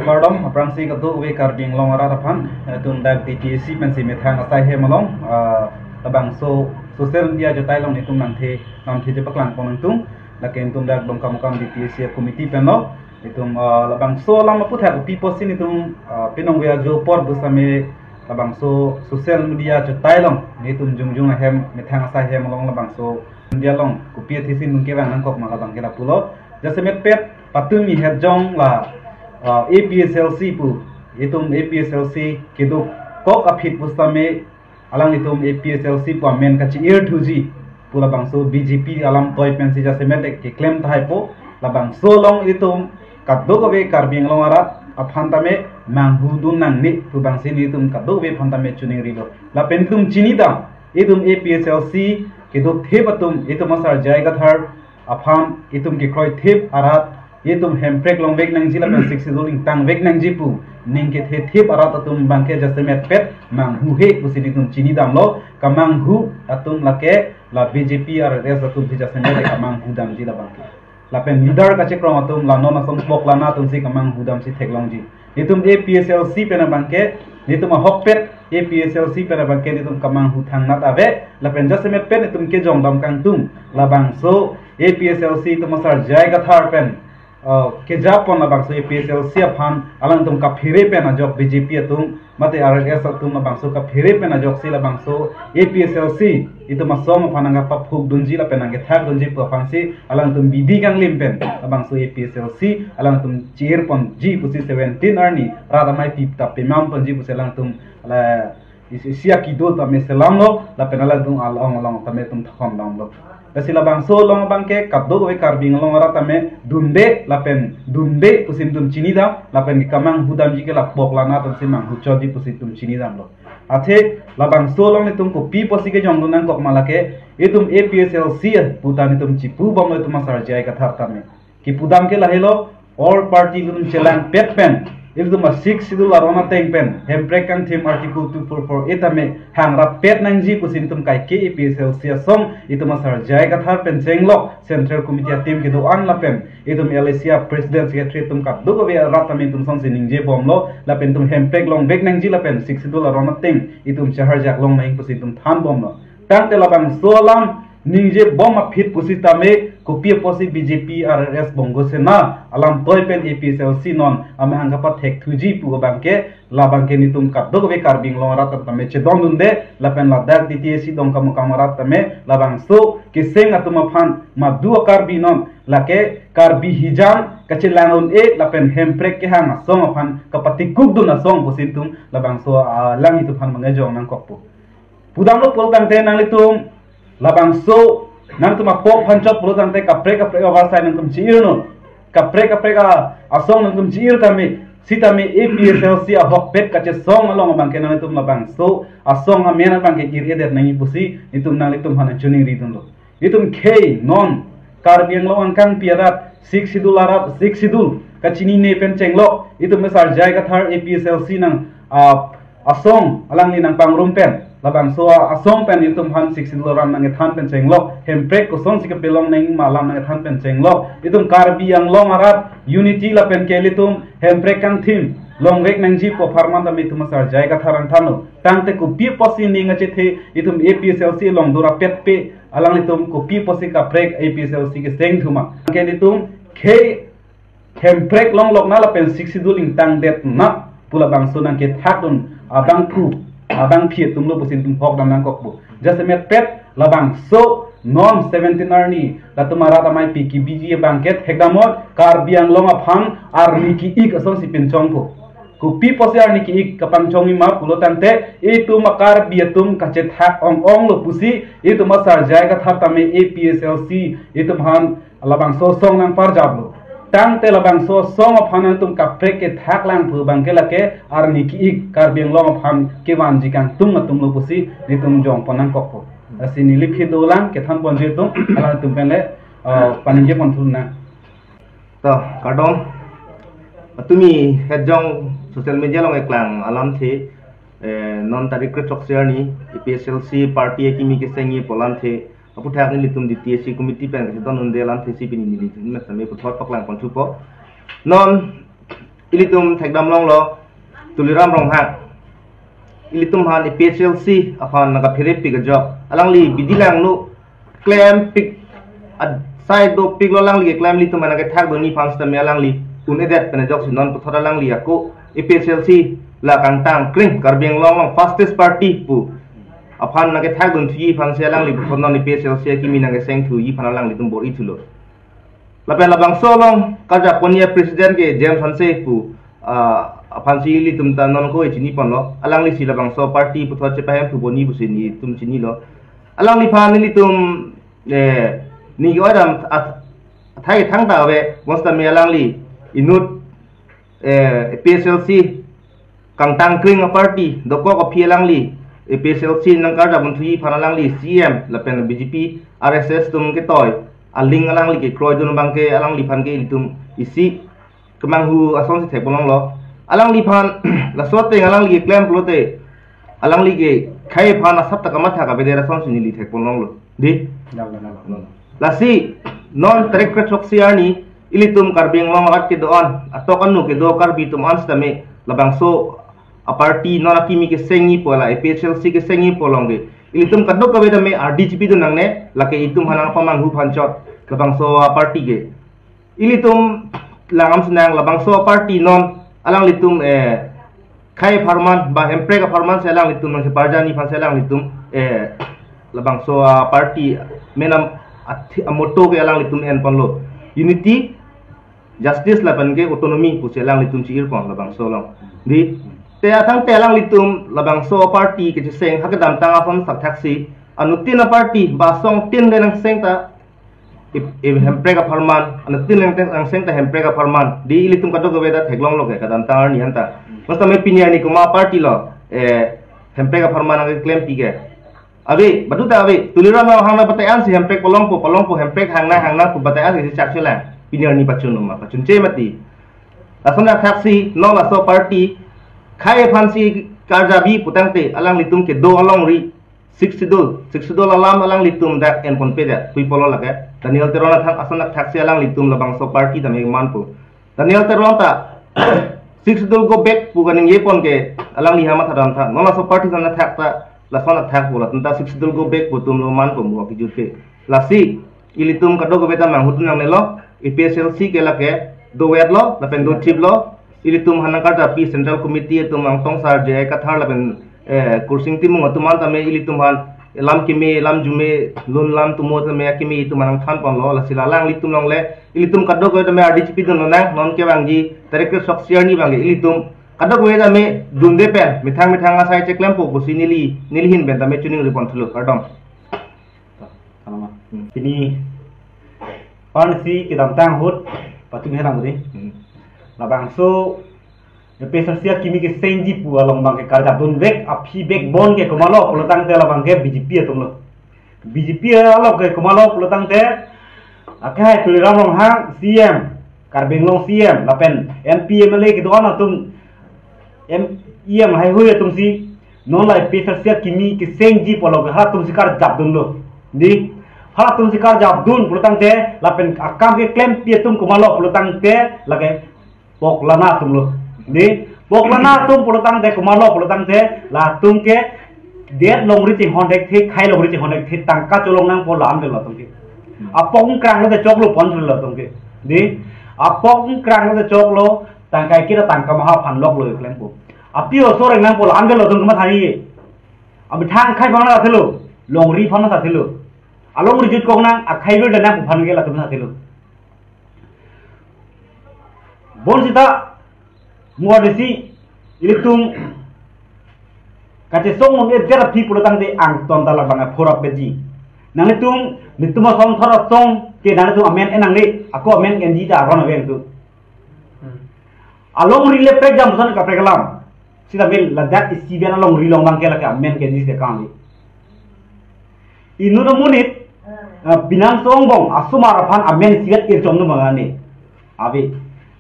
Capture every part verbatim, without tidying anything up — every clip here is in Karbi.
Kardom, aphrangsi kadokave Karbi Anglong arat aphan, itum dak D T A C pensi methang asai hem along, ah, labangso social media ajotai along itum nangthe, nangthe chepaklang pon nangtung, lake itum dak Dongkamukam D T A C committee pen lo, itum, ah, labangso alam aphuthak kopi pusi itum, ah, pinong via jo por pusitame labangso social media ajotai along, itum jongjung ahem, methang asai hem along labangso media along, kopi athisi nung kevang nangkok ma labangke lapulo, jasemet pet, patumi het jong la, ah, A P H L C pu, itum A P H L C keduk kok aphi pusitame alanglitum A P H L C pu amen kachi-ir thuji pu labangso B J P alam toi pensi jasemet keklem tahai po, labangso along itum kadokave Karbi Anglong arat aphan tame manghudun nangne pu bangsi itum kadokave aphan tame chiningrilo. Lapen itum chinidam, itum A P H L C keduk thip atum, itum asar J I Kathar aphan itum kekroi thip arat, itum hemprek longvek nangji lapen Sixth Schedule ingtangvek nangji pu ning kethe thip arat atum abangke jasemet pet manghuhe pusi itum chinidamlo. Kamanghu atum lake la B J P R S S atum si jasemet kamanghudamji labangke. Lapen leader kachekrong atum la non ason pok lana atumsi kamanghudamsi theklongji. Itum A P H L C pen abangke, itum ahokpet A P H L C pen abangke itum kamanghu thangnat ave, lapen jasemet pen itum kejongdam kangtung, labangso A P H L C itum asar J I Kathar pen, uh, kejapon labangso A P H L C aphan alangtum kaphere pen ajok B J P atum mate R S S atum labangso kaphere pen ajoksi labangso A P H L C itum asong aphan nangkapaphukdunji lapen nangkethakdunji pu aphansi alangtum bidi kanglim pen labangso A P H L C alangtum chi-ir ponji pusi seventeen arni rat amei pi ta pemam ponji pusi alangtum la isi isi akidul tame selamlo, lapen alangtum along along tame itum thakon damlo. Lasi labangso along abangke kadokave Karbi Anglong arat tame dunde lapen dunde pusi itum chinidam, lapen kamanghudamji ke la pok lana atumsi manghuchotji pusi itum chinidamlo. Athe labangso along itum kopi pusi kejongdun nangkok ma lake, itum A P H L C pu ta itum chipubomlo itum asar J I Kathar tame. Kipudam ke lahelo, all party itum chelangpet pen, itum a Sixth Schedule aron ateng pen, hemprek kangthim Article two four four A tame hangrap pet nangji pusi itum kaike A P H L C asong, itum asar J I Kathar pen chenglok, Central Committee ateam kedo-an lapen itum L A C a President Secretary atum kadokave arat tame itum songsi ningjebomlo, lapen itum hemprek longvek nangji lapen Sixth Schedule aron ateng itum chaharjak long nang pusi itum thanbomlo. Tangte labangso alam ningjebom aphi pusitame kopi pusi B J P R S S Bongo Sena alam toi pen A P H L C non amahang kapathek thuji pu abangke, labangke itum kadokave Karbi Anglong arat tame chedondunde, lapen ladak D T A C Dongkamukam arat tame labangso keseng atum aphan madu a Karbi non lake Karbi hijang kachelang un-e lapen hemprek kehang asong aphan kapatikukdun asong pusi itum labangso, ah, alang itum aphan mangejong nangkokpo. Pudamlo pulo tangte nanglitum labangso nangtum apok phanchot pulo tangte kaprek kaprek avar sai nangtum chi-ir non. Kaprek kaprek a asong nangtum chi-ir tame, sitame A P H L C ahokpet kachesong along abangke nangtum labangso asong amen abangke ir-edet nangji pusi itum nanglitum aphan choningridunlo. Itum khei non Karbi Anglong angkangpi arat, Sixth Schedule arat, Sixth Schedule kachinine pen chenglok, itum asar J I Kathar A P H L C nang, ah, asong alangli nangpangrum pen, labangso asong pen itum aphan Sixth Schedule aron nangkethan pen chenglok, hemprek kosonsi kapelong nangji ma alam nangkethan pen chenglok, itum Karbi Anglong arat unity lapen ke ilitum hemprek kangthim longvek nangji pu apharman tame itum asar J I Kathar nangthanlo. Tangte kopi pusi ning achethe itum A P H L C along dura petpe, alanglitum kopi pusi kaprek A P H L C keseng thuma. Ke itum khei hemprek longlok na lapen Sixth Schedule ingtangdet na pu labangso nangkethakdun abangphu, abangphi atumlo pusi itum hokdam nangkokpo. Jasemet pet labangso non seventeen arni latum arat amei pi kebiji abangke thekdamnon, Karbi Anglong aphan arni ki-ik asonsi pinchongpo. Kopi pusi arni ki-ik kapangchongji ma pulo tangte itum a Karbi atum kachethak ong-onglo pusi itum asar J I Kathar tame A P H L C itum aphan labangso asong nangparjaplo. Tangte labangso asong aphan nangtum kaprek kethak lang pu abangke lake arni ki-ik Karbi Anglong aphan kevanji kangtung atumlo pusi itum jongpon nangkokpo. Lasi neli phi dolang kethan ponji atum, alangtum pen le, ah, paningje pon thunang. To, kardom. Patumi het jong social media along eklang alamthe, eh, non tarik kre-throksi arni A P H L C party akimi kesengji pu alamthe aphuthak nelitum D T A C committee pen kachedondunde alamthe si pini nelitum methame puthot paklang pon thupo. Non Ilitum thekdam longlo, Tuliram Ronghang. Ilitum aphan A P H L C aphan nangkapherepik ajok. Alangli bidi langno klempik, asai dopiklo alangli keklem. Ilitum aphan nangkethakdunji aphan sitame alangli un-edet pen ajoksi non puthot alangli ako A P H L C la kangtang kring Karbi Anglong along fastest party pu aphan nangkethakdun thuji aphansi alangli puthot non A P H L C akimi nangkeseng thuji aphan alanglitum bor-i thulo. Lapen labangso along karjap ponji a-president ke James Hanse pu, ah, aphansi ilitum ta non ko chini ponlo. Alanglisi labangso party puthot chepahem thu ponji pusi nelitum chinilo. Alangliphan nelitum, eh, neli ke-oi dam at-, athai thangta ave, bonsitame alangli inut, eh, A P H L C kangtang kring a-party dokok aphi alangli A P H L C nangkarjap thuji aphan alangli C M lapen B J P R S S atum ketoi aling alangli kekroidun abangke alangliphan ke ilitum isi kemanghu asonsi thekpon longlo. Alangliphan laso ateng alangli keklem pulote alangli ke khei aphan asap ta kamatha kavedet asonsi neli thekpon longlo. Dei? Dal, dal, dal. Lasi non tarik kre-throksi arni ilitum Karbi Anglong arat kedo-an, atok anu kedo Karbi atum an sitame labangso a-party non akimi kesengji pu, la A P H L C kesengji pu along ke ilitum kadokave tame ardi chipidun nangne, lake itum aphan nangpamanghu aphan chot labangso a-party ke. Ilitum langdam sinang labangso a-party non alanglitum, eh, khei apharman ba hemprek apharman si alanglitum nangcheparjanji aphansi alanglitum, eh, labangso a-party menam athi-, a-motto ke alanglitum enponlo, unity, justice lapen ke autonomy pusi alanglitum chi-irpon labangso along. Dei, te athang te alanglitum labangso a-party kecheseng ha kedamtang ason sakthaksi anuttin a-party ba asong tin le nangseng ta ip-, ip hemprek apharman, anuttin le nangseng ta hemprek apharman. Dei, ilitum kadokave ta theklonglo ke kadamtang arni anta. Bonsitame pini arni komat a-party lo, eh, hemprek apharman nangkeklempi ke? Ave, baduta ave. Tuliram Ronghang nangpatai ansi hemprek palongpo, palongpo hemprek hangnang, hangnang pu patai ansi chakchelang. Pini arni pachun ma, pachunche mati. Lason akthaksi non laso party khei aphansi karjapji putangte alanglitum kedo alongri Sixth Schedule, Sixth Schedule alam alanglitum dak enponpedet, puipolo lake. Daniel Teron athang ason akthaksi alanglitum labangso party tame manpo. Daniel Teron ta Sixth Schedule go back pu kaningjepon ke alangli ha mathadam tha. Non laso party ason athak ta, lason athak pu latum ta Sixth Schedule go back pu atumlo manpo mo kijut ke. Lasi ilitum kadokave ta manghudun nangnelo, A P H L C ke lake dovetlo lapen dothiplo. Ilitum aphan nangkarjappi Central Committee atum Angtong Sar, J I Kathar lapen, eh, Kursing Timung atum an tame ilitum aphan lam keme, lam jume, lun lam tumo tame akeme itum aphan nangthanponlo. Lasi la alanglitum along le ilitum kadokave tame ardi chipidun lonang, non kevangji tarik kre-throksi arni abang ke ilitum kadokave tame dunde pen methang methang asai cheklempo pusi neli, neli ahin pen tame choningriponthulo, kardom. Salama. Hmm. Pini aphansi kedamtang ahut patum helang budi. Hmm. Labangso A P H L C akimi kesengji pu along abang ke karjapdunvek aphi backbone ke komatlo pulotangte labang ke B J P atumlo. B J P along ke komatlo pulotangte, akhai Tuliram Ronghang C M, Karbi Anglong C M, lapen M P, M L A kedo-an atum, M E M haihui atumsi non la A P H L C akimi kesengji pu along ke halatumsi karjapdunlo. Dei, halatumsi karjapdun pulotangte lapen akam keklempi atum komatlo pulotangte lake poklana atumlo. Dei, poklana atum pulotangte komatlo pulotangte latum ke det longri chinghon thekthe, khei longri chinghon thekthe, tangka cholong nangpo la-an avelo latum ke. Apok kranglo te choklo ponlo latum ke. Dei, apok kranglo te choklo, tangka kira tangka maha aphan loklo klempo. Api oso reng nangpo la-an avelo latum ke mathani. Amethang khei aphan ta thelo, longri aphan ta thelo. Alongri jutkok nang, akhei birdanang pu aphan ke latum ta thelo. Bonsita, mo adisi, ilitum kachesong un-edet aphi pulotangte angton ta labang aphurap beji. Nanglitum, nelitum asong thor asong ke nanglitum amen en nangne, ako amen enji ta aron ave nelitum. Hmm. Alongri le prek jam son kaprek alam. Sita mil ladak isi ben alongri along abang ke lake amen ke jis ke kang. Inut amonit, eh, pinang songbong asomar aphan amen isivet irchom do mangani. Ave.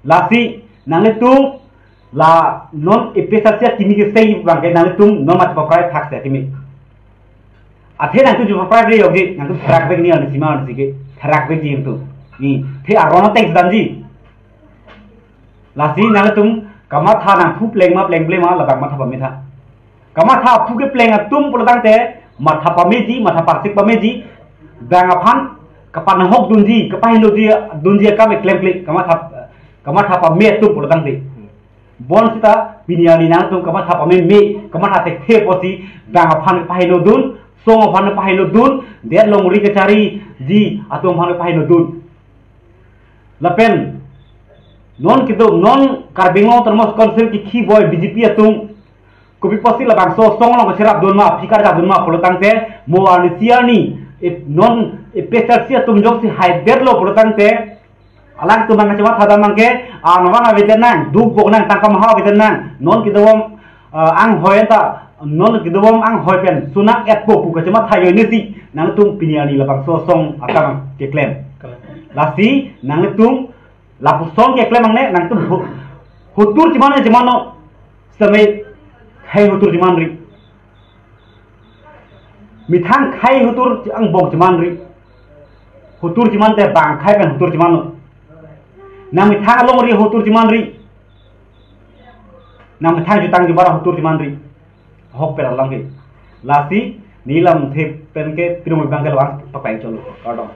Lasi nanglitum la non A P H L C akimi kesengji abang ke nanglitum non mati paprai thak se akimi. Athe nangtum ju paprai re yogji, nangtum therak vekji arni sima arnisi ke, therak vekji nangtum. Ni, the aron ateng damji. Lasi nangtum kamatha nangphu pleng ma plengple ma labang matha pametha. Kamatha aphu kepleng atum pulotangte matha pameji, matha parsik pameji, bang aphan kapanahok dunji, kapaheno ji, dunji akam klemkle, kamatha, kamatha pame atum pulotangte. Bonsita pini arni nangtum kamatha pameme, kamatha thekthe apotsi bang aphan paheno dun, song aphan paheno dun, det longri kachariji atum aphan paheno dun. Lapen non kedo, non Karbi Anglong Autonomous Council kikhi boi B J P atum kopi apotsi labangso asong along kacherap dun ma, aphi karjap dun ma pulotangte, mo arnisi arni, ip non APHLC atum jongsi haidetlo pulotangte, alangtum abang kachematha dam abangke, ah, nonvan avedet nang, duk bok nang, tangka maha avedet nang, non kedobom, ah, anghoi ta, non kedobom anghoi pen sunak etpo pu kachematha ajoinesi nangtum pini arni labangso asong akam keklem. Lasi nangtum lapuson keklem angne, nangtum hu-, hutur cheman, chemannon, sitame khei hutur chemanri. Methang khei hutur angbong chemanri. Hutur chemante bang khei pen hutur chemannon. Nang methang alongri hutur chemanri. Nang methang jutang jubara hutur chemanri. Ahok pen alam ke. Lasi neli lamthe pen ke pirung abangke labang papaing cholo. Kardom.